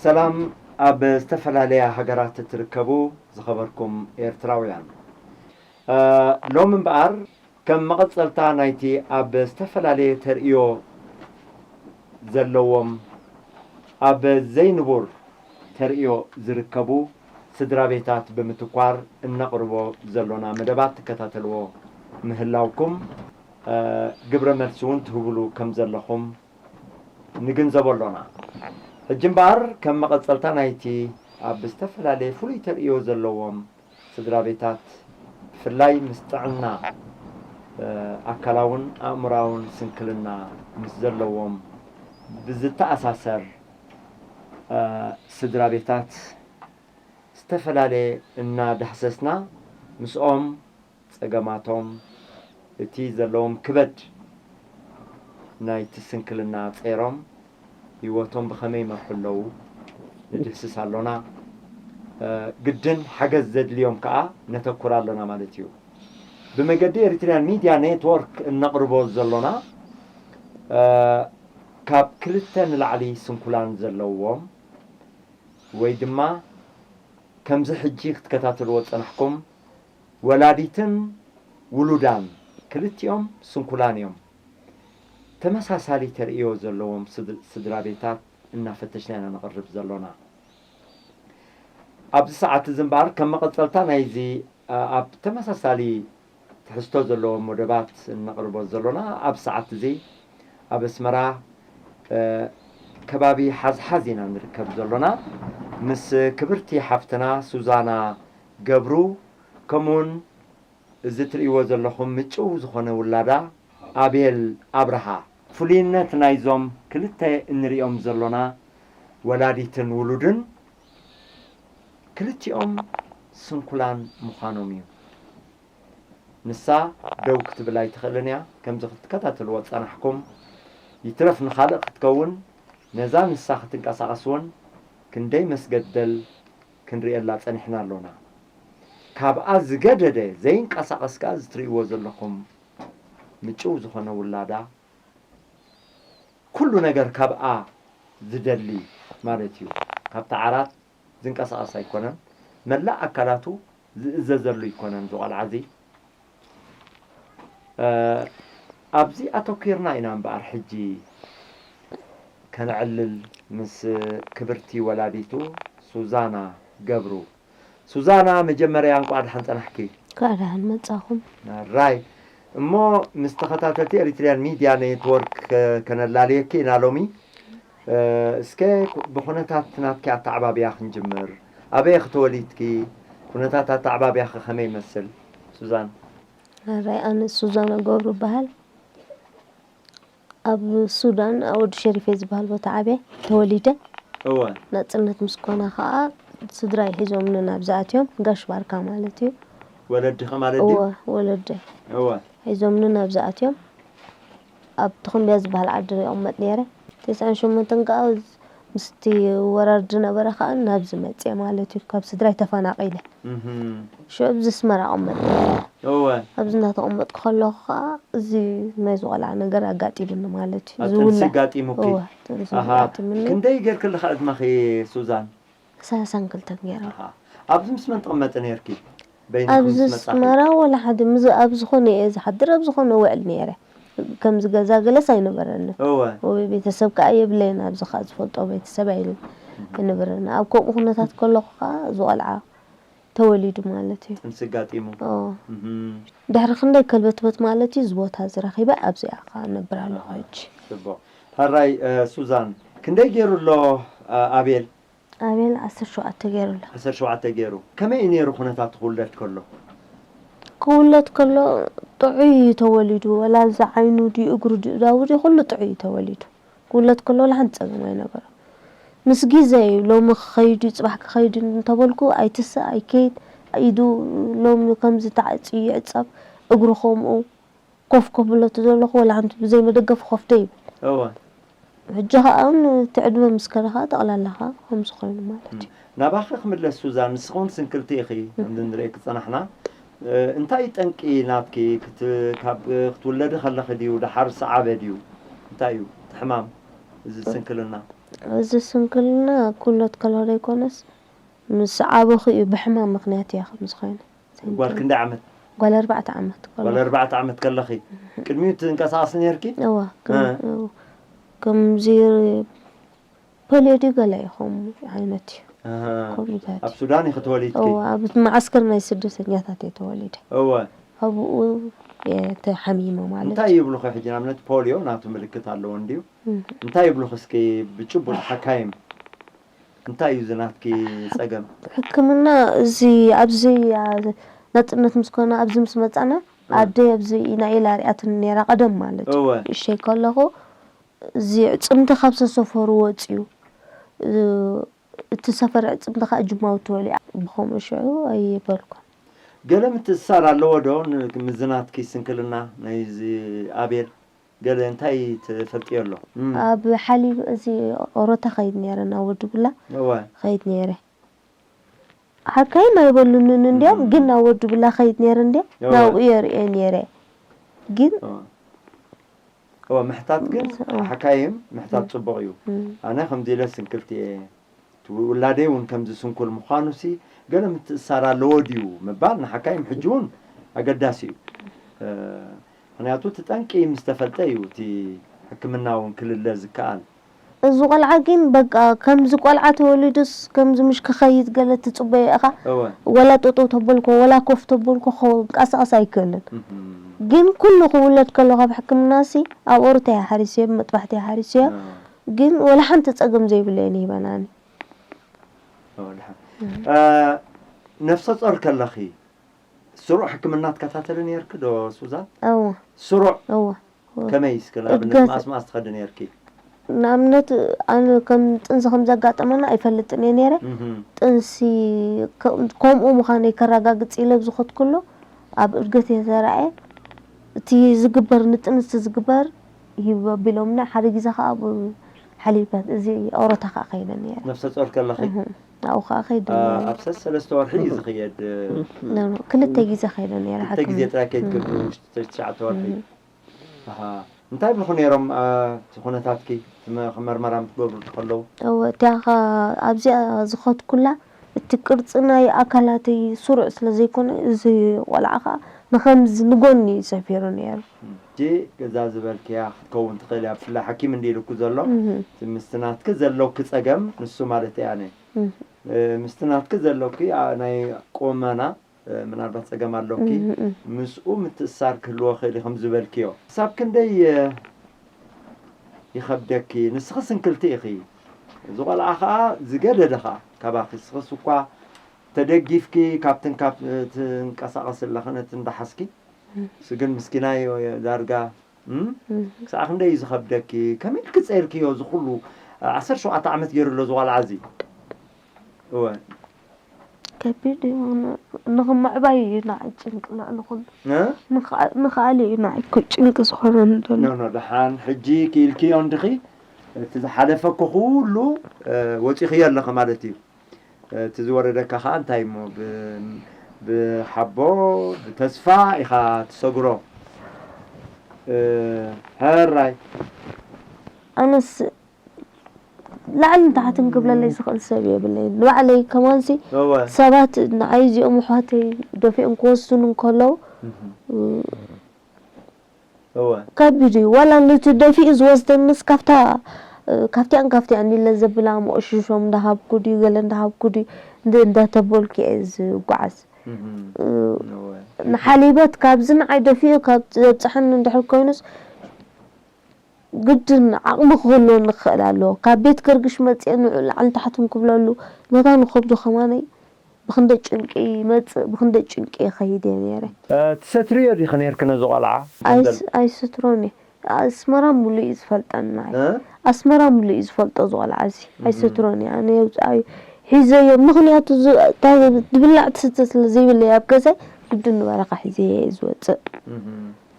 ሰላም ኣብ ዝተፈላለያ ሃገራት እትርከቡ ዝኸበርኩም ኤርትራውያን። እ፣ ሎሚ እምበኣር ከም መቐጸልታ ናይቲ ኣብ ዝተፈላለየ ተርእዮ ዘለዎም፣ ኣብ ዘይንቡር ተርእዮ ዝርከቡ ስድራ ቤታት ብምትኳር እነቕርቦ ዘሎና መደባት ትከታተልዎ ምህላውኩም፣ እ፣ ግብረ መልሲ እውን ትህቡሉ ከም ዘለኹም ንግንዘቦ ኣሎና። ሕጂ እምበኣር ከም መቐጸልታ ናይቲ ኣብ ዝተፈላለየ ፍሉይ ተርእዮ ዘለዎም ስድራ ቤታት፣ ብፍላይ ምስ ጥዕና፣ እ፣ ኣካላውን ኣእምራውን ስንክልና ምስ ዘለዎም ብዝተኣሳሰር፣ እ፣ ስድራ ቤታት ዝተፈላለየ እናዳህሰስና ምስኦም ጸገማቶም፣ እቲ ዘለዎም ክበድ ናይቲ ስንክልና ጸይሮም ህይወቶም ብኸመይ ይመርሑ ኣለዉ ንድህስስ ኣሎና። እ፣ ግድን ሓገዝ ዘድልዮም ከኣ ነተኩር ኣሎና ማለት እዩ። ብመገዲ ኤሪትሪያን ሚድያ ኔትወርክ እነቕርቦ ዘሎና፣ እ፣ ካብ ክልተ ንላዕሊ ስንኩላን ዘለዎም ወይ ድማ ከምዚ ሕጂ ክትከታተልዎ ዝጸናሕኩም ወላዲትን ውሉዳን ክልቲኦም ስንኩላን እዮም። ተመሳሳሊ ተርእዮ ዘለዎም ስድ-፣ ስድራ ቤታት እናፈተሽና ኢና ነቕርብ ዘሎና። ኣብዚ ሰዓት እዚ እምበኣር ከም መቐጸልታ ናይዚ፣ ኣ-፣ ኣብ ተመሳሳሊ ትሕዝቶ ዘለዎም መደባት እነቕርቦ ዘሎና፣ ኣብ ሰዓት እዚ ኣብ ኣስመራ፣ እ፣ ከባቢ ሓዝሓዝ ኢና ንርከብ ዘሎና። ምስ ክብርቲ ሓፍትና ሱዛና ገብሩ፣ ከምኡውን እዚ ትርእይዎ ዘለኹም ምጭው ዝኾነ ውላዳ ኣቤል ኣብርሃ። ፍሉይነት ናይዞም ክልተ እንርእዮም ዘሎና ወላዲትን ውሉድን ክልቲኦም ስንኩላን ምዃኖም እዩ። ንሳ ደው ክትብል ኣይትኽእልን እያ። ከምዚ ክትከታተልዎ ዝጸናሕኩም፣ ይትረፍ ንኻልእ ክትከውን፣ ነዛ ንሳ ክትንቀሳቐስ እውን ክንደይ መስገደል ክንርእየላ ጸኒሕና ኣሎና። ካብኣ ዝገደደ ዘይንቀሳቐስ ከኣ፣ እዚ ትርእይዎ ዘለኹም ምጭው ዝኾነ ውላዳ፣ ኩሉ ነገር ካብኣ ዝደሊ ማለት እዩ። ካብቲ ዓራት ዝንቀሳቐስ ኣይኮነን። መላእ ኣካላቱ ዝእዘዘሉ ኣይኮነን፣ እዚ ቆልዓ እዚ። እ፣ ኣብዚ ኣተኲርና ኢና እምበኣር ሕጂ ከነዕልል ምስ ክብርቲ ወላዲቱ ሱዛና ገብሩ። ሱዛና፣ መጀመርያ እንቋዕ ደሓን ጸናሕኪ። እንቋዕ ደሓን መጻኹም። ራይ። እሞ ምስ ተኸታተልቲ ኤሪትሪያን ሚድያ ኔትወርክ ከ-፣ ከነላልየኪ ኢና ሎሚ። እ፣ እስከ ኩ-፣ ብኹነታት ናትኪ ኣተዓባብያ ክንጅምር። ኣበይ ኢኺ ተወሊድኪ? ኩነታት ኣተዓባብያኺ ከመይ ይመስል? ሱዛን። ራይ፣ ኣነ ሱዛና ገብሩ እበሃል። ኣብ ሱዳን፣ ኣብ ወዲ ሸሪፌ ዝበሃል ቦታ ዓብየ ተወሊደ። እወ። ናጽነት ምስ ኮነ ኸኣ ስድራይ ሒዞምኒ ናብዚ ኣትዮም፣ ጋሽ ባርካ ማለት እዩ። ወለድኺ ማለት ድዩ? እወ፣ ወለደይ። እወ። ሒዞምኒ ናብዚ ኣትዮም። ኣብ ትኹምብያ ዝበሃል ዓዲ ይቕመጥ ነይረ። ተስዓን ሸሞንተን ከኣ ምስቲ ወራር ዝነበረ ከኣ ናብዚ መጽየ ማለት እዩ። ካብ ስድራይ ተፈናቒለ። እህም። ሽዑ ኣብዚ ኣስመራ እቕመጥ ነይረ። እወ። ኣብዚ እናተቐመጥኩ ከለኹ ከኣ እዚ ናይዚ ቆልዓ ነገር ኣጋጢሙኒ ማለት እዩ። ኣ፣ ጥንሲ ዝውላዕ። ኣጋጢሙኪ? እወ፣ ጥንሲ ኣሃ። ኣጋጢሙኒ። ክንደይ ጌርኪ ኣለኻ ዕድመኺ ሱዛን? ሰላሳን ክልተን ገይረ። ኣሃ። ኣብዚ ምስ መን ትቕመጢ ነይርኪ? በይንኺ ኣብዚ ምስ መጻኺ? ኣስመራ ወላ ሓደ፣ ምስ፣ ኣብ ዝኾነ እየ ዝሓድር፣ ኣብ ዝኾነ ውዕል ነይረ። ከምዚ ገዛ ገለስ ኣይነበረንን። እወ። ወይ ቤተሰብ ከኣ የብለይን፣ ኣብዚ ከኣ ዝፈልጦ ቤተሰብ ኣይብልን፣ እህ። ኣይነበረንን። ኣብ ከምኡ ኩነታት ከለኹ ከኣ እዚ ቆልዓ ተወሊዱ ማለት እዩ። ጥንሲ ኣጋጢሙ። ኦ። እህ። ድሕሪ ክንደይ ከልበትበት ማለት እዩ፣ እዚ ቦታ እዚ ረኺበ ኣብዚኣ ከኣ እነብር ኣለኹ ኣሃ። ሕጂ። ጽቡቕ። ሕራይ፣ እ፣ ሱዛን፣ ክንደይ ገይሩ ኣሎ፣ እ፣ ኣቤል? ኣቤል ዓሰርተ ሸውዓተ ገይሩ ኣሎ። ዓሰርተ ሸውዓተ ገይሩ። ከመይ እዩ ነይሩ ኩነታቱ ክውለድ ከሎ? ክውለድ ከሎ ጥዑይ እዩ ተወሊዱ። ወላ እዚ ዓይኑ ድዩ እግሩ ድዩ ዳቡ ድዩ ኩሉ ጥዑይ እዩ ተወሊዱ። ክውለድ ከሎ ወላ ሓንቲ ጸገም ኣይነበሮ። ምስ ግዜ እዩ ሎሚ ክኸይድ እዩ፣ ጽባሕ ክኸይድ እዩ እንተበልኩ ኣይትስእ ኣይከይድ። ኢዱ ሎሚ ከምዚ ተዓጽዩ ይዕጸብ፣ እግሩ ከምኡ። ኮፍ ኮፍ ብለቱ ዘለኹ ወላ ሓንቲ ብዘይ መደገፊ ኮፍ ደይብል። እወ። ሕጂ ኸኣ እቲ ዕድመ ምስ ከደ ኸኣ ጠቕላላ ኸኣ ከምዚ ኾይኑ ማለት እዩ። ናባኺ ክምለስ ሱዛን፣ ንስኺ እውን ስንክልቲ ኢኺ፣ ከምዚ ንርእየኪ ዝጸናሕና። እ፣ እንታይ እዩ ጠንቂ ናትኪ? ክት-፣ ካብ፣ እ፣ ክትውለዲ ከለኺ ድዩ፣ ደሓር ዝሰዓበ ድዩ? እንታይ እዩ እቲ ሕማም፣ እዚ ስንክልና? እዚ ስንክልና ኩሎ ትከሎ ዘይኮነስ፣ ምስ ዓበኹ እዩ፣ ብሕማም ምኽንያት እያ ከም ዝኾነ። ጓል ክንደይ ዓመት? ጓል ኣርባዕተ ዓመት ከሎ። ጓል ኣርባዕተ ዓመት ከለኺ ቅድሚኡ ትንቀሳቐሲ ነርኪ? እዋ፣ ከም-፣ እ። እው። ከምዚ ፖሊዮ ድዩ ገለ እዩ ከምኡ ዓይነት እዩ። ኣሃ። ከምኡታት ኣብ እዩ። ሱዳን ኢኺ ተወሊድኪ? እዋ፣ ኣብ መዓስከር ናይ ስደተኛታት እየ ተወሊደ። እወ። ኣብኡ እየ ተሓሚመ ማለት እንታይ እዩ። ይብሉኺ ሕጂ? ንኣብነት ፖሊዮ ናቱ ምልክት ኣለዎ እንድዩ? እም። እንታይ ይብሉኺ እስኪ ብጭቡጥ ሓካይም? እንታይ እዩ እዚ ናትኪ ጸገም? ሕክምና እዚ ኣብዚ ኣ-፣ ናጽነት ምስ ኮነ ኣብዚ ምስ መጻና እ። ኣደይ ኣብዚ ኢና ኢላ ሪኣትኒ ነይራ ቀደም ማለት እዩ። እወ። እሸይ ከለኹ እዚ ዕጽምቲ ካብ ሰሰፈሩ ወጽዩ፣ እ-፣ እቲ ሰፈር ዕጽምቲ ከዓ ጅማዊ ተወሊዓ ብኸምኡ ሽዑ ኣይበልኩን። ገለ ምትእስሳር ኣለዎ ዶ ን-፣ ምስ ናትኪ ስንክልና ናይዚ ኣቤል? ገለ እንታይ ትፈልጥዮ ኣሎ? እም። ኣብ ሓሊብ እዚ ኦሮታ ኸይድ ነይረ ናብ ወዲ ቡላ እወ። ኸይድ ነይረ። ሓካይም ኣይበሉንን እንዲያም፣ እም። ግን ናብ ወዲ ቡላ ኸይድ ነይረ እንዲያም፣ እወ። ናብኡ የርእዮ ነይረ። ግን እወ። እወ፣ ምሕታት ግን እወ። ሓካይም ምሕታት እም። ጽቡቕ እዩ። እም። ኣነ ከምዚ ኢለ ስንክልቲ እየ። እቲ ውላደይ እውን ከምዚ ስንኩል ምዃኑሲ ገለ ምትእስሳር ኣለዎ ድዩ ምባል ንሓካይም ሕጂ እውን ኣገዳሲ እዩ። እ፣ ምኽንያቱ እቲ ጠንቂ ምስ ተፈልጠ እዩ እቲ ሕክምና እውን ክልለ ዝከኣል። እዚ ቆልዓ ግን በቃ ከምዚ ቆልዓ ተወሊዱስ ከምዚ ምሽ ክኸይድ ገለ ትጽበዮ ኢኻ። እወ። ወላ ጠጠው ተበልኮ፣ ወላ ኮፍ ተበልኮ ክንቀሳቐስ ኣይክእልን። እም። ግን ኩሉ ክውለድ ከሎ ካብ ሕክምናሲ ኣብ ኦሮታ እየ ሓሪስዮ፣ መጥባሕቲ እየ ሓሪስዮ። እ። ግን ወላ ሓንቲ ጸገም ዘይብለየን ይህበናኒ። እወ፣ ድሓን። እ፣ ነፍሰ ጾር ከለኺ ስሩዕ ሕክምና ትከታተሊ ነርኪ ዶ ሱዛን? እወ፣ ስሩዕ እወ። ከመይ እስከ ንኣብነት እገዝ- መኣስ መኣስ ትኸዲ ነርኪ? ንኣብነት ኣነ ከም ጥንሲ ከም ዘጋጠመና ኣይፈልጥን እየ ነይረ። እም። ጥንሲ ከ-፣ ከምኡ ምዃነይ ከረጋግጽ ኢለ ኣብ ዝኸድኩሉ ኣብ እድገት እየ ተራእየ። እቲ ዝግበር ንጥንሲ ዝግበር ሂቡ ኣቢሎምና ሓደ ግዜ ከዓ ኣብ ሓሊባት እዚ ኦሮታ ከዓ ከይደ ነይረ። ነፍሰ ጾር ከለኺ? እህ፣ ኣብኡ ከዓ ከይደ አ፣ ነይረ። ኣብ ሰለስተ ወርሒ እዩ ዝኽየድ። ኖ፣ ኖ፣ ክልተ ግዜ ከይደ ነይረ ክልተ ግዜ ሓኪም። ጥራይ ከይትገብሪ ውሽጢ ትሽዓተ ወርሒ። ኣሃ። እንታይ ብልኹ ነይሮም፣ አ፣ እቲ ኩነታትኪ? እቲ መ-፣ መርመራ ምትገብሩ ከለዉ? እወ፣ እቲኣ ኸ-፣ ኣብዚኣ ዝኸድኩላ እቲ ቅርጺ ናይ ኣካላተይ ስሩዕ ስለ ዘይኮነ፣ እዚ ቆልዓ ኸኣ ንኸምዚ ንጎኒ እዩ ሰፊሩ ነይሩ። እም፣ እቲ ገዛ ዝበልክያ ክትከውን ትኽእል እያ፣ ብፍላይ ሓኪም እንዲ ኢሉኩ ዘሎ፣ እህ፣ እቲ ምስቲ ናትኪ ዘሎኪ ጸገም ንሱ ማለት እያ፣ ኣነ። እህ፣ እ፣ ምስቲ ናትኪ ዘሎኪ፣ ኣ፣ ናይ ቁመና፣ እ፣ ምናልባት ጸገም ኣሎኪ፣ እህ፣ እህ። ምስኡ ምትእስሳር ክህልዎ ክእል እዩ፣ ከም ዝበልክዮ። ክሳብ ክንደይ፣ እ፣ ይኸብደኪ? ንስኺ ስንክልቲ ኢኺ። እዚ ቆልዓ ኸኣ ዝገደደ ኸኣ ካባኺ። ንስኽስ እኳ ተደጊፍኪ፣ ካብትን ካብ ትንቀሳቐሲ ኣለኽን እቲ እንዳሓዝኪ፣ እህ። ንሱ ግን ምስኪናይ ዳርጋ፣ እም? እህ። ክሳዕ ክንደይ እዩ ዝኸብደኪ? ከመይ ኢልኪ ጸይርክዮ እዚ ኩሉ? ዓሰርተ ሸውዓተ ዓመት ገይሩ ኣሎ እዚ ቆልዓ እዚ። እወ። ከቢድ እዩ። ን-፣ ንኽምዕባይ እዩ ንዓይ ጭንቂ ልዕሊ ኩሉ። እ? ንኽኣ-፣ ንኽኣለ እዩ ንዓይ እኮ ጭንቂ ዝኾነኒ ዘሎ። ኖ፣ ኖ፣ ደሓን ሕጂ ክኢልክዮ እንድኺ፣ እቲ ዝሓለፈኪ ኩሉ፣ እ፣ ወጺኽዮ ኣለኺ ማለት እዩ። እቲ ዝወረደካ ኸኣ እንታይ እሞ ብ-፣ ብሓቦ፣ ብተስፋ ኢኻ ትሰግሮ። እ፣ ሕራይ። ኣነስ ላዕልን ታሕትን ክብለለይ ዝኽእል ሰብ የብለይን። ንባዕለይ ከማንሲ እወ። ሰባት ንዓይ እዚኦም ኣሕዋተይ ደፊኦም ክወስዱኒ እንከለዉ፣ እህ። እ፣ እወ። ከቢድ እዩ። ዋላ ነቲ ደፊኡ ዝወስደንስ ካብታ፣ እ፣ ካብቲኣን ካብቲኣን ኢለ ዘብላ መቆሽሾም እንዳሃብኩ ድዩ ገለ እንዳሃብኩ ድዩ እንደ-፣ እንዳተበልኩ እየ ዝጓዓዝ። እህ። እ፣ እወ። ንሓሊበት ካብዚ ንዓይ ደፊኡ ካብ ዘብፅሐኒ እንድሕር ኮይኑስ ግድን ዓቕሚ ክህልወኒ ክኽእል ኣለዎ። ካብ ቤት ገርግሽ መፅአ ንዑ ላዕልን ታሕትን ክብለሉ ነታ ንኸብዱ ከማነይ ብኽንደይ ጭንቂ ይመፅእ፣ ብኽንደይ ጭንቂ ይኸይድ እየ ነይረ። እ፣ ትሰትርዮ ዲኺ ነይርኪ ነዚ ቆልዓ? ኣይስ-፣ ኣይስትሮን እየ። ኣስመራ ሙሉእ እዩ ዝፈልጠኒ ንዓይ። እ? ኣስመራ ሙሉእ እዩ ዝፈልጦ እዚ ቆልዓ እዚ። ኣይስትሮን እየ። ኣነ የውፅኣዮ። ሒዘዮ። ምኽንያቱ ዝ-፣ እታ ዝብላዕ ትስተ ስለ ዘይብለይ ኣብ ገዛይ ግድን ንበረኻ ሒዘዮ እየ ዝወፅእ። እህ።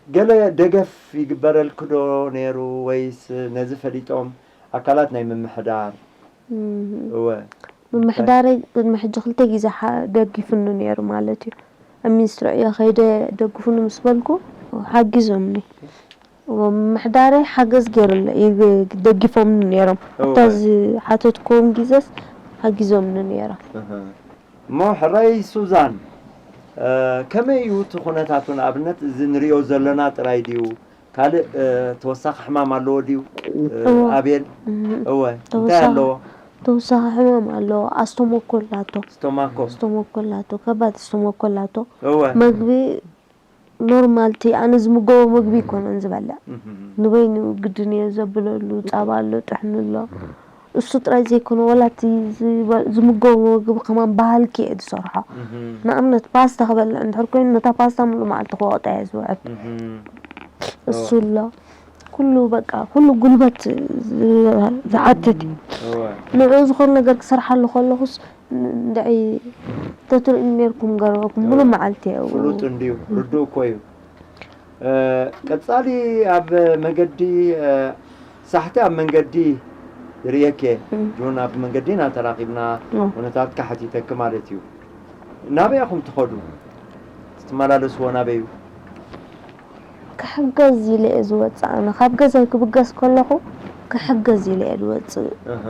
ገለ ደገፍ ይግበረልኪ ዶ ነይሩ ወይስ ነዚ ፈሊጦም ኣካላት ናይ ምምሕዳር? እህ። እወ። ምምሕዳረይ ቅድሚ ሕጂ ክልተ ግዜ ሓ-፣ ደጊፉኒ ነይሩ ማለት እዩ። ኣብ ሚኒስትሪ ዕዮ ከይደ ደግፉኒ ምስ በልኩ ሓጊዞምኒ። ምምሕዳረይ ሓገዝ ገይሩለ-፣ ይግ-፣ ደጊፎምኒ ነይሮም። እወ። ኣብታ ዝሓተትክዎም ግዜስ ሓጊዞምኒ ነይሮም። እህ። እሞ ሕራይ ሱዛን፣ እ፣ ከመይ እዩ እቲ ኩነታቱ? ንኣብነት እዚ ንሪኦ ዘለና ጥራይ ድዩ? ካልእ፣ እ፣ ተወሳኺ ሕማም ኣለዎ ድዩ? እ፣ እወ። ኣቤል? እህ። እወ። እንታይ ተወሳኺ፣ ኣለዎ? ተወሳኺ ሕማም ኣለዎ። ኣስቶሞኮ ኣላቶ። ስቶማኮ? ኣስቶሞኮ ኣላቶ። ከባድ ኣስቶሞኮ ኣላቶ። እወ። መግቢ ኖርማል፣ እቲ ኣነ ዝምገቦ መግቢ ኣይኮነን ዝበልዕ። እህ። ንበይኑ ግድን እየ ዘብለሉ። ጻባ ኣሎ፣ ጥሕኒ ኣሎ። እሱ ጥራይ ዘይኮነ፣ ዋላ እቲ ዝበ-፣ ዝምገቦ መግቢ ከማን ብሃልኪ እየ ዝሰርሖ። እህ። ንኣብነት ፓስታ ክበልዕ እንድሕር ኮይኑ፣ ነታ ፓስታ ሙሉእ መዓልቲ ክወቕጣ እየ ዝውዕል። እህ። እሱ ኣሎ። ኩሉ በቃ፣ ኩሉ ጉልበት ዝ-፣ ዝሓትት እዩ። እወ። ንዕኡ ዝኾነ ነገር ክሰርሓሉ ከለኹስ፣ ን-፣ እንድዒ ተትርእዩ ነይርኩም ገረበኩም፣ ሙሉእ እወ። መዓልቲ እየ ኣብኡ። ፍሉጥ እንድዩ፣ ርዱእ እኮ እዩ። እ፣ ቀጻሊ ኣብ መገዲ፣ እ፣ ሳሕቲ ኣብ መንገዲ ይርእየኪ እየ። እም። ጆን፣ ኣብ መንገዲ ኢና ተራኺብና፣ እም። ኩነታትካ ሓቲተኪ ማለት እዩ። ናበይ ኢኹም ትኸዱ? ትመላለስዎ ናበይ እዩ? ክሕገዝ ኢለ እየ ዝወጽእ። ኣነ ካብ ገዛይ ክብገስ ከለኹ ክሕገዝ ኢለ እየ ዝወጽእ። እህ።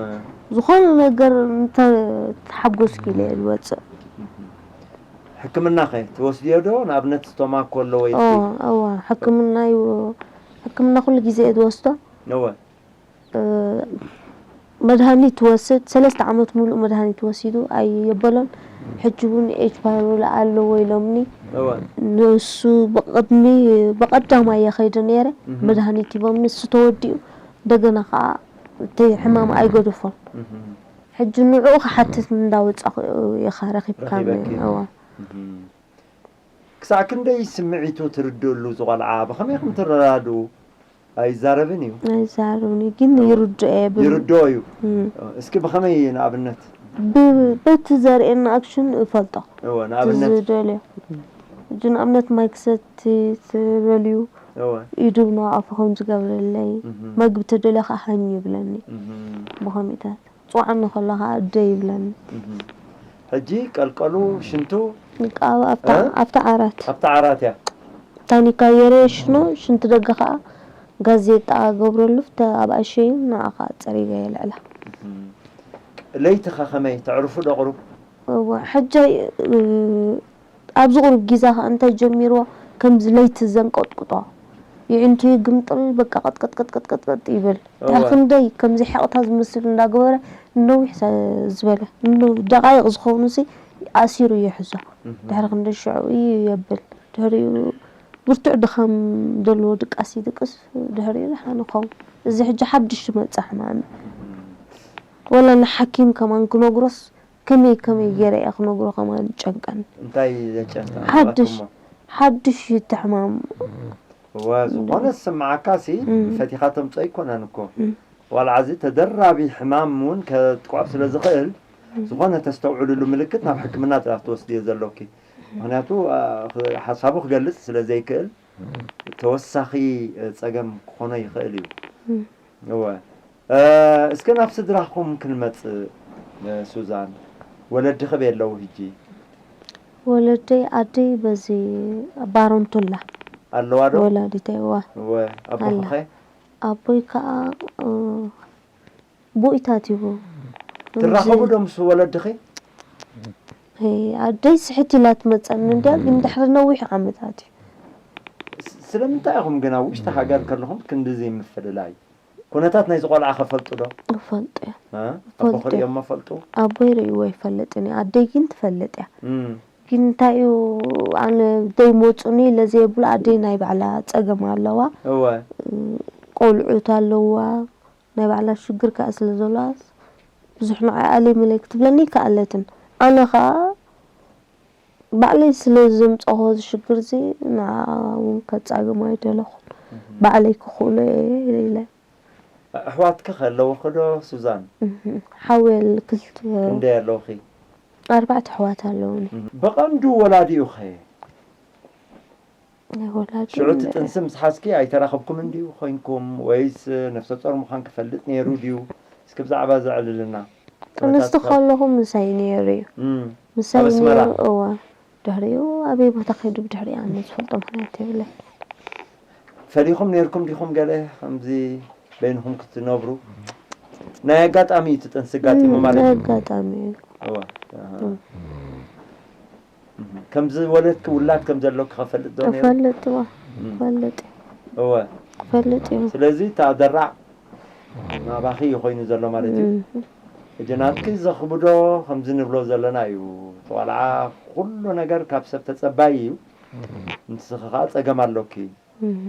ዝኾነ ነገር እንተ ተሓጎስኩ ኢለ እየ ዝወጽእ። ሕክምናኸ ትወስድዮ ዶ? ንኣብነት ስቶማኮ ኣሎ ወይ ኦ፣ እስኪ? እዋ፣ ሕክምና ይው-፣ ሕክምና ኩሉ ግዜ እየ ዝወስዶ። እወ። እ፣ መድሃኒት ትወስድ፣ ሰለስተ ዓመት ሙሉእ መድሃኒት ወሲዱ ኣየበሎን። ሕጂ እውን ኤች ፓይሮል ኣለዎ ኢሎምኒ። እወ። ንሱ ብቕድሚ፣ ብቐዳማይ እየ ከይደ ነይረ፣ እህ። መድሃኒት ሂቦምኒ፣ እሱ ተወዲኡ፣ እንደገና ኸዓ እቲ ሕማም ኣይገደፎን። እህ። ሕጂ ንዕኡ ክሓትት እንዳወጻኹ ኢኻ ረኺብካኒ። ረኺበኪ። እዋ። እህ። ክሳዕ ክንደይ ስምዒቱ ትርድእሉ እዚ ቆልዓ? ብኸመይ ኢኹም ትረዳድኡ? ኣይዛረብን እዩ። ኣይዛረብን እዩ፣ ግን እዎ። ይርድኦ እየ ብ-፣ ይርድኦ እዩ። እም። እስኪ ብኸመይ ንኣብነት? ብ-፣ በቲ ዘርእየና ኣክሽን እፈልጦ። እዎ፣ እቲ ንኣብነት? ዝደልዮ። ሕጂ ንኣብነት ማይ ክሰቲ ተደልዩ እዎ። ኢዱ ናብ ኣፉ ከም ዝገብረለይ፣ እህ። መግቢ ተደልዮ ከዓ ሃኝ ይብለኒ። እህ። ብኸምኢታት። ጽውዓኒ ከሎ ኸዓ ኣደ ይብለኒ። እህ። ሕጂ ቀልቀሉ ሽንቱ በቃ ኣብ-፣ ኣብታ፣ እ? ኣብታ ዓራት። ኣብታ ዓራት እያ። ታኒካ ገይረ ሽኖ፣ ሽንቲ ደገ ኸዓ ጋዜጣ ገብረሉ፣ ኣብታ ኣብ ኣሸይን ንዓ ኸዓ ጸሪገ የልዕላ። እህ። ለይቲ ኸ ኸመይ? ተዕርፉ ዶ ቁሩብ? እወ፣ ሕጂ፣ እ፣ ኣብዚ ቁሩብ ግዜ ኸዓ እንታይ ጀሚርዎ፣ ከምዚ ለይቲ ዘንቀጥቅጦ። የዒንቱ ይግምጥል፣ በቃ ቀጥቀጥ፣ ቀጥቀጥ፣ ቀጥቀጥ ይብል። እወ። ድሕሪ ክንደይ ከምዚ ሕቕታ ዝመስል እንዳገበረ፣ ንነዊሕ ሰ-፣ ዝበለ፣ ንነዊሕ ደቓይቕ ዝኾኑሲ ኣሲሩ ይሕዞ። እህ። ድሕሪ ክንደይ ሽዑ እዩ የብል። ድሕሪኡ ብርቱዕ ድኻም ዘለዎ ድቃስ ይድቅስ፣ ድሕሪኡ ደሓን ይኸውን። እዚ ሕጂ ሓድሽ ዝመጸ ሕማም እዩ። እህ። ወላ ንሓኪም ከማን ክነግሮስ፣ ከመይ ከመይ ገይረ እየ ክነግሮ ከማን ይጨንቀኒ። እንታይ ዘጨንቅ ሓድሽ፣ ኣጋጥሞ? ሓድሽ እዩ እቲ ሕማም። እወ፣ ዝኾነ ዝስምዓካ ሲ እም። ፈቲኻ ተምጾ ኣይኮነን እኮ። እም። ዋላ እዚ ተደራቢ ሕማም እውን ከጥቅዖ ስለ ዝኽእል፣ እም። ዝኾነ ተስተውዕልሉ ምልክት ናብ ሕክምና ጥራሕ ትወስድዮ ዘሎኪ። ምኽንያቱ፣ ኣ፣ ኽ-፣ ሓሳቡ ክገልጽ ስለ ዘይክእል፣ ተወሳኺ፣ እ፣ ጸገም ክኾኖ ይኽእል እዩ። እም። እወ። እ፣ እስከ ናብ ስድራኹም ክንመጽእ፣ እ፣ ሱዛን። ወለድኺ በይ ኣለዉ ሕጂ? ወለደይ፣ ኣደይ በዚ ባሮንቱላ ኣለዋ ዶ? ወላዲተይ፣ እዋ። እወ። ኣቦኺ ኣላ። ኸ? ኣቦይ ከኣ፣ እ፣ ብኡይታት እዩ። ትራኸቡ ዶ ምስ ወለድኺ? እ፣ ኣደይ ስሕት ኢላ ትመጸኒ እንድያ፣ ግን ድሕሪ ነዊሕ ዓመታት እዩ። ስ-፣ ስለምንታይ ኢኹም ግን ኣብ ውሽጢ ሃገር ከለኹም ክንድዚ ምፍልላይ? ኩነታት ናይዚ ቆልዓ ከ ፈልጡ ዶ? እፈልጦ እየ። እ? እፈልጦ ኣቦኺ እየ። ርእዮሞ ፈልጡ? ኣቦይ ርእይዎ ኣይፈልጥን እዩ። ኣደይ ግን ትፈልጥ እያ። እም። ግን እንታይ እዩ፣ ኣነ ደይመጹኒ ኢለ ዘየብሎ፣ ኣደይ ናይ ባዕላ ጸገም ኣለዋ። እወ። እ፣ ቆልዑት ኣለዋ። ናይ ባዕላ ሽግር ከኣ ስለ ዘለዋ፣ ብዙሕ ንዓኣ ለይመለይ ክትብለኒ ኣይከኣለትን። ኣነ ከኣ ባዕለይ ስለ ዘምጻእኩዎ እዚ ሽግር እዚ፣ ንዓኣ እውን ከጻግም ኣይደለኹን። እህ። ባዕለይ ክኽእሎ እየ ኢለ። ኣሕዋትኪ ከ ኣለውኺ ዶ ሱዛን? እህ፣ ሓወይ ኣለ-፣ ክልተ። ክንደይ ኣለውኺ? ኣርባዕተ ኣሕዋት ኣለውኒ። እህ። ብቐንዱ ወላዲኡ ኸ? ናይ ወላዲ ሽዑ እቲ እንደ- ጥንሲ ምስ ሓዝኪ ኣይተራኸብኩምን ድዩ ኮይንኩም? ወይስ ነፍሰ ጾር ምዃን ክፈልጥ ነይሩ ድዩ? እስኪ ብዛዕባ እዚ ኣዕልልና። ጥንስቲ ኩነታት ከለኹ ምሳይ ነይሩ እዩ። እም። ምሳይ ኣብ ኣስመራ? ነይሩ፣ እወ። ድሕሪኡ ኣበይ ቦታ ከይዱ ብድሕሪኡ ኣነ ዝፈልጦ ምኽንያት የብለይ። ፈሊኹም ነይርኩም ዲኹም ገለ ከምዚ በይንኹም ክትነብሩ? ናይ ኣጋጣሚ እዩ እቲ ጥንሲ ኣጋጢሙ ማለት ናይ እዩ። ኣጋጣሚ እዩ። እወ፣ ኣሃ። እህ። ከምዚ ወለድኪ ውላድ ከም ዘሎኪ ከፈልጥ ዶ ነይሩ? እፈልጥ እዋ እፈልጥ እወ። እፈልጥ እዩ። ስለዚ እቲ ኣደራዕ ናባኺ እዩ ኮይኑ ዘሎ ማለት እዩ። እህ። ሕጂ ናትኪ ዘኽብዶ ከምዚ ንብሎ ዘለና እዩ። እቲ ቆልዓ ኩሉ ነገር ካብ ሰብ ተጸባይ እዩ። ንስኺ ኸዓ ጸገም ኣሎኪ። እህ።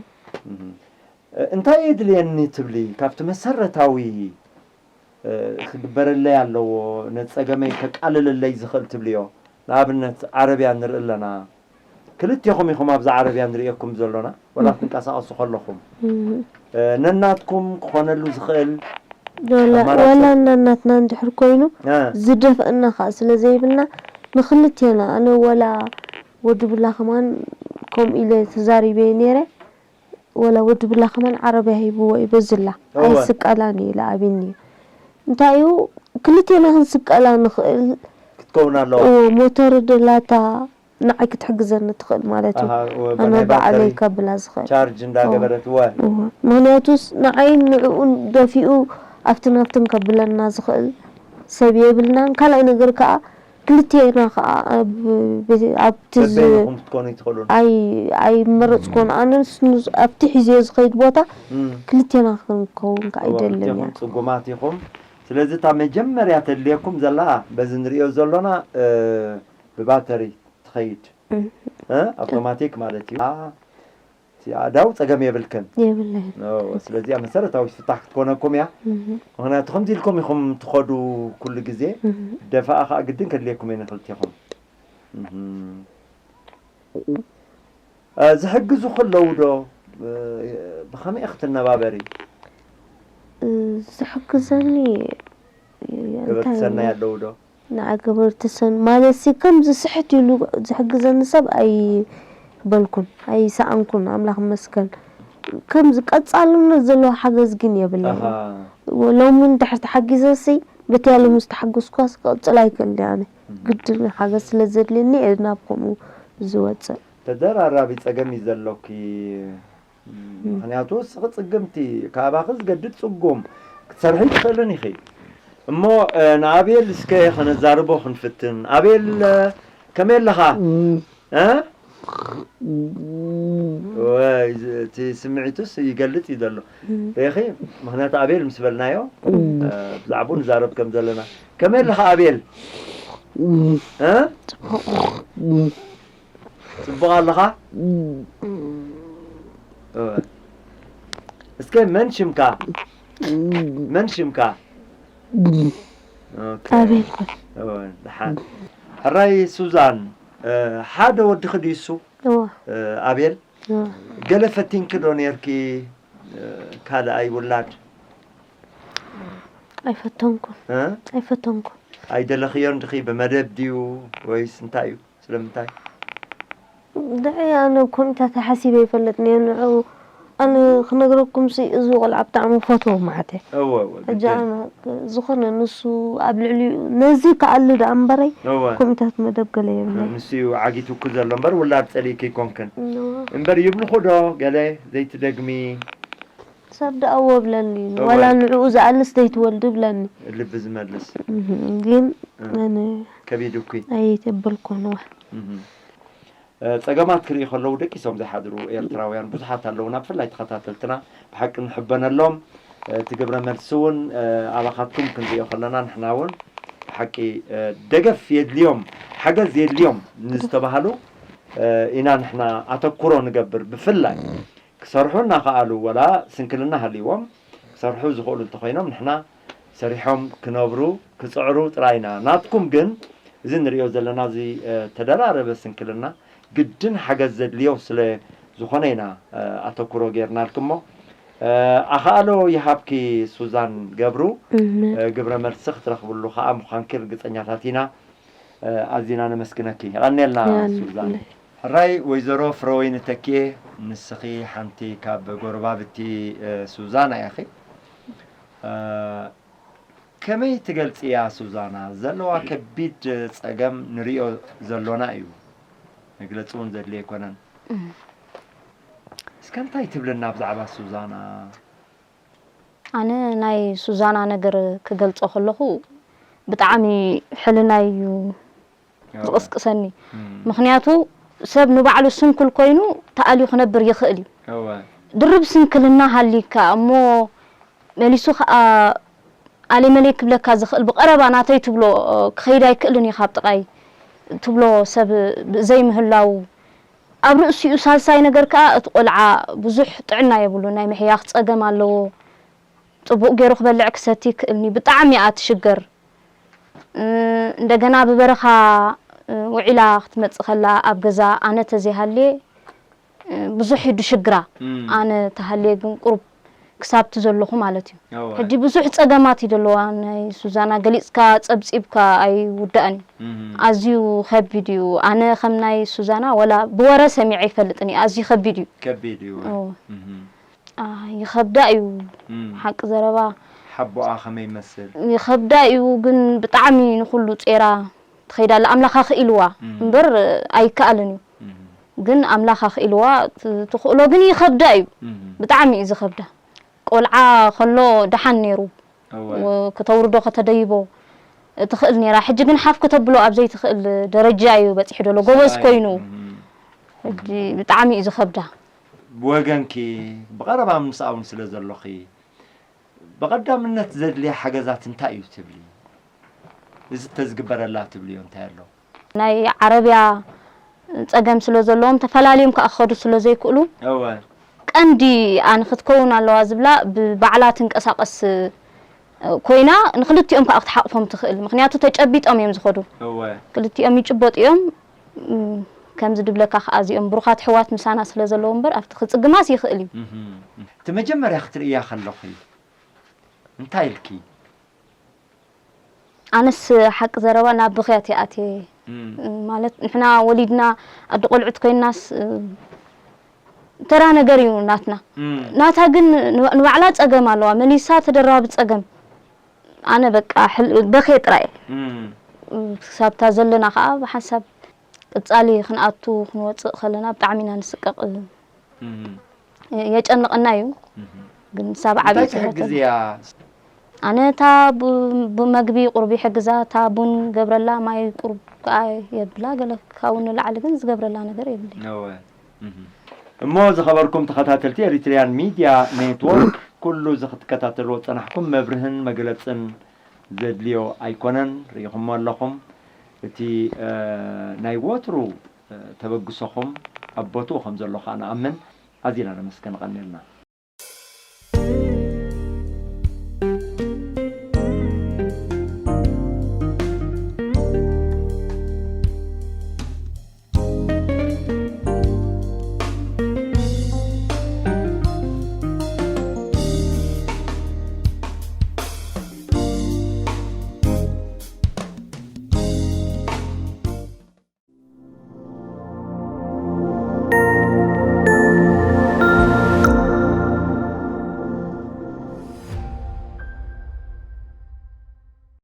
እህ። እንታይ የድልየኒ ትብሊ? ካብቲ መሰረታዊ እ፣ ክግበረለይ ኣለዎ፣ ነቲ ጸገመይ ከቃልለለይ ዝኽእል ትብልዮ? ንኣብነት ዓረብያ ንርኢ ኣለና። ክልቴኹም ኢኹም ኣብዛ ዓረብያ ንርእየኩም ዘሎና፣ ወላ እህ። ትንቀሳቐሱ ከለኹም። እህ። እ፣ ነናትኩም ክኾነሉ ዝኽእል ወላ ኣማራጺ። ወላ እናናትና እንድሕር ኮይኑ እ፣ ዝደፍአና ከዓ ስለ ዘይብልና ንክልቴና ኣነ ወላ ወዲ ብላ ከማን ከምኡ ኢለ ተዛሪበ ነይረ። ወላ ወዲ ብላ ከማን ዓረብያ ሂብዎ እዩ በዝላ እወ። ኣይስቀላን እዩ ኢለ ኣቢኒ እዩ። እንታይ እዩ ክልቴና ክንስቀላ ንኽእል ክትከውን ኣለዋ። እ፣ ሞተር ደላታ ንዓይ ክትሕግዘኒ ትኽእል ማለት እዩ። ኣሃ፣ ወ-፣ ኣነ ናይ ባዕለይ ባተሪ ከብላ ዝኽእል ቻርጅ እንዳገበረት ወ እወ። ምክንያቱስ ንዓይን ንዕኡን ደፊኡ ኣብትን ኣብትን ከብለና ዝኽእል ሰብ የብልናን። ካልኣይ ነገር ከዓ ክልቴና ከዓ ኣብ ቤት- ኣብቲ ዝ- በበይንኹም ክትኮኑ ይትኽእሉን። ኣይ ኣይመረፅኩን ኣነስ ንስ- ኣብቲ ሒዘዮ ዝኸይድ ቦታ እም። ክልቴና ክንከውን ከዓ እወ፣ ይደልን ክልቴኹም እያ። ጽጉማት ኢኹም። ስለዚ እታ መጀመርያ ተድልየኩም ዘላ በዚ ንሪኦ ዘሎና እ፣ ብባተሪ ትኸይድ እም። እ፣ ኣውቶማቲክ ማለት እዩ። ኣ፣ እቲ ኣእዳው ጸገም የብልክን። የብለይን። ኦ፣ ስለዚኣ መሰረታዊት ፍታሕ ክትኮነኩም እያ። እም። ምኽንያቱ ከምዚ ኢልኩም ኢኹም ትኸዱ ኩሉ ግዜ። እም። ደፋኣ ከዓ ግድን ከድልየኩም እየ ንክልቴኹም። እም። እ፣ ዝሕግዙ ከለዉ ዶ እ፣ ብኸመይ ክትነባበሪ? እ፣ ዝሕግዘኒ ገበርቲ እንታይ ሰናይ እዩ? ኣለዉ ዶ? ንዓ ገበርቲ ሰን ማለት ሲ ከምዚ ስሕት ኢሉ ዝሕግዘኒ ሰብ ኣይበልኩን ኣይሰኣንኩን ኣምላኽ መስገን። ከምዚ ቀጻልነት ዘለዎ ሓገዝ ግን የብለይ። ኣሃ። ሎሚ እንድሕር ተሓጊዘሲ በቲ ሎሚ ዝተሓገዝኳስ ክቕጽል ኣይክእል ኣነ። ግድን ሓገዝ ስለ ዘድልየኒ እየ ናብ ከምኡ ዝወፅእ። ተደራራቢ ጸገም እዩ ዘሎኪ። ምኽንያቱ እስኺ ጽግምቲ፣ ካባኺ ዝገድድ ጽጉም ክትሰርሒ ትኽእልን ኢኺ። እሞ እ፣ ንኣቤል እስከ ከነዛርቦ ክንፍትን። ኣቤል እ፣ ከመይ ኣለኻ? እ? ወይ ዝ- እቲ ስምዒቱስ ይገልጽ እዩ ዘሎ። ርኢኺ? ምኽንያቱ ኣቤል ምስ በልናዮ እ፣ ብዛዕባኡ ንዛረብ ከም ዘለና። ከመይ ኣለኻ ኣቤል? እ? ጽቡቕ ኣለኻ? እወ። እስከ መን ሽምካ? መን ሽምካ? ኦኬ። ኣቤል። እወ፣ ደሓን። ሕራይ ሱዛን፣ እ፣ ሓደ ወድኺ ድዩ እሱ? እወ። እ፣ ኣቤል? እወ። ገለ ፈቲንኪ ዶ ኔርኪ? እ፣ ካልኣይ ውላድ? ኣይፈተንኩን። እ? ኣይፈተንኩን። ኣይደለኽዮን ድኺ ብመደብ ድዩ ወይስ እንታይ እዩ? ስለምንታይ? ድዒ ኣነ ኣብ ኮሚታት ሓሲበ ይፈልጥን እየ ንዕኡ ኣነ ክነግረኩም ሲ እዚ ቆልዓ ብጣዕሚ ፈትዎ ማዓተ እወ እወ ሕጂ ግድን። ኣነ ዝኾነ ንሱ ኣብ ልዕሊኡ ነዚ ከኣሊ ደኣ እምበረይ እወ ኮሚታት መደብ ገለ የብለይ ንሱ እዩ ዓጊቱኩ ዘሎ እምበር ውላድ ጸሊእኪ ኣይኮንክን እወ። እምበር ይብልኹ ዶ ገለ ዘይትደግሚ ሰብ ደኣ እወ ብለኒ እወ። ዋላ ንዕኡ ዝኣልስ ዘይትወልድ ብለኒ ልቢ ዝመልስ እህ፣ ግን እ። ኣነ ከቢዱኪ ኣይተበልኩን እወ እህ። እ፣ ጸገማት ክርኢ ከለዉ ደቂሶም ዘይሓድሩ ኤርትራውያን ብዙሓት ኣለዉና። ብፍላይ ተኸታተልትና ብሓቂ ንሕበነሎም። እ፣ እቲ ግብረ መልሲ እውን እ፣ ኣባኻትኩም ክንሪኦ ከለና ንሕና እውን ብሓቂ እ፣ ደገፍ የድልዮም፣ ሓገዝ የድልዮም ንዝተባህሉ እ፣ ኢና ንሕና ኣተኩሮ ንገብር። ብፍላይ ክሰርሑ እናኸኣሉ ወላ ስንክልና ሃልይዎም ክሰርሑ ዝኽእሉ እንተኾይኖም ንሕና ሰሪሖም ክነብሩ ክፅዕሩ ጥራይ ኢና። ናትኩም ግን እዚ ንሪኦ ዘለና እዚ እ፣ ተደራረበ ስንክልና ግድን ሓገዝ ዘድልዮ ስለ ዝኾነ ኢና እ፣ ኣተኩሮ ጌርናልኩሞ። እ፣ ኣኻእሎ ይሃብኪ ሱዛን ገብሩ። እም። እ፣ ግብረ መልሲ ክትረኽብሉ ከዓ ምዃንኪ ርግፀኛታት ኢና። እ፣ ኣዚና ነመስግነኪ። የቐንየልና የቐንየልና። ሱዛን። ሕራይ ወይዘሮ ፍረወይኒ ተኪኤ፣ ንስኺ ሓንቲ ካብ ጎረባብቲ እ፣ ሱዛና ኢኺ። እ፣ ከመይ ትገልጽያ ሱዛና? ዘለዋ ከቢድ ጸገም ንሪኦ ዘሎና እዩ። መግለጺ እውን ዘድልዮ ኣይኮነን። እስኪ ከእንታይ ትብልና ብዛዕባ ሱዛና? ኣነ ናይ ሱዛና ነገር ክገልጾ ከለኹ ብጣዕሚ ሕልናይ እዩ ዝቕስቅሰኒ። ምኽንያቱ ሰብ ንባዕሉ ስንኩል ኮይኑ ተኣልዩ ክነብር ይኽእል እዩ። ድርብ ስንክልና ሃሊካ እሞ መሊሱ ከዓ ኣሌመሌ ክብለካ ዝኽእል ብቐረባ ናተይ ትብሎ ክኸይድ ኣይክእልን እዩ ካብ ጥቓይ ትብሎ ሰብ ዘይምህላው ኣብ ርእሲኡ ሳልሳይ ነገር ከዓ እቲ ቆልዓ ብዙሕ ጥዕና የብሉ ናይ ምሕያኽ ፀገም ኣለዎ። ፅቡቅ ገይሩ ክበልዕ ክሰቲ ክእልኒ ብጣዕሚ እያ ትሽገር። እንደገና ብበረኻ ውዒላ ክትመፅእ ከላ ኣብ ገዛ ኣነ ተዘይሃልየ ብዙሕ እዩ ድሽግራ። ኣነ ተሃልየ ግን ቁሩብ ክሳብቲ ዘለኹ ማለት እዩ። ሕጂ ብዙሕ ፀገማት እዩ ዘለዋ ናይ ሱዛና ገሊፅካ ፀብፂብካ ኣይውዳእን እዩ። ኣዝዩ ከቢድ እዩ። ኣነ ከም ናይ ሱዛና ወላ ብወረ ሰሚዐ ይፈልጥን እዩ። ኣዝዩ ከቢድ እዩ። ከቢድ እዩ። ይኸብዳ እዩ ሓቂ ዘረባ ሓቦኣ ከመይ ይመስል? ይኸብዳ እዩ ግን ብጣዕሚ ንኹሉ ጼራ ትኸይድ ኣላ ኣምላኻ ክኢልዋ እምበር ኣይከኣልን እዩ ግን ኣምላኻ ክኢልዋ ትኽእሎ ግን ይኸብዳ እዩ ብጣዕሚ እዩ ዝኸብዳ ቆልዓ ከሎ ደሓን ነይሩ ከተውርዶ ከተደይቦ ትኽእል ነይራ ሕጂ ግን ሓፍ ከተብሎ ኣብ ዘይትኽእል ደረጃ እዩ በፂሑ ደሎ ጎበዝ ኮይኑ ሕጂ ብጣዕሚ እዩ ዝኸብዳ ብወገንኪ ብቐረባ ምስኣ እውን ስለ ዘሎኺ ብቐዳምነት ዘድልያ ሓገዛት እንታይ እዩ ትብሊ? እዚ ተዝግበረላ ትብልዮ እንታይ ኣሎ? ናይ ዓረብያ ፀገም ስለ ዘለዎም ተፈላልዮም ከዓ ክኸዱ ስለ ዘይክእሉ ቀንዲ ኣነ ክትከውን ኣለዋ ዝብላ ብባዕላ ትንቀሳቐስ ኮይና ንክልቲኦም ከዓ ክትሓቕፎም ትኽእል ምክንያቱ ተጨቢጦም እዮም ዝኸዱ ክልቲኦም ይጭበጡ እዮም ከምዚ ድብለካ ከዓ እዚኦም ብሩኻት ሕዋት ምሳና ስለ ዘለዉ እምበር ኣብቲ ክፅግማስ ይኽእል እዩ እቲ መጀመርያ ክትርእያ ከለኺ እንታይ ኢልኪ ኣነስ ሓቂ ዘረባ ናብ ብኽያት ይኣትየ ማለት ንሕና ወሊድና ኣዲ ቆልዑት ኮይናስ ተራ ነገር እዩ ናትና ናታ ግን ንባዕላ ፀገም ኣለዋ መሊሳ ተደራቢ ፀገም ኣነ በቃ በኽየ ጥራይ ክሳብታ ዘለና ከዓ ብሓንሳብ ቀፃሊ ክንኣቱ ክንወፅእ ከለና ብጣዕሚ ኢና ንስቀቕ የጨንቐና እዩ ግን ሳብ ዓብይ እንታይ ትሕግዝ እያ ኣነ እታ ብመግቢ ቁርብ ይሕግዛ እታ ቡን ገብረላ ማይ ቁርብ ከዓ የብላ ገለ ካብኡ ንላዕሊ ግን ዝገብረላ ነገር የብለይ እሞ ዝኸበርኩም ተኸታተልቲ ኤሪትሪያን ሚድያ ኔትወርክ ኩሉ እዚ ክትከታተልዎ ዝፀናሕኩም መብርህን መግለፅን ዘድልዮ ኣይኮነን ርኢኹሞ ኣለኹም እቲ ናይ ወትሩ ተበግሶኹም ኣብ ቦትኡ ከም ዘሎ ከዓ ንኣምን ኣዚና ነመስገን ቀኒልና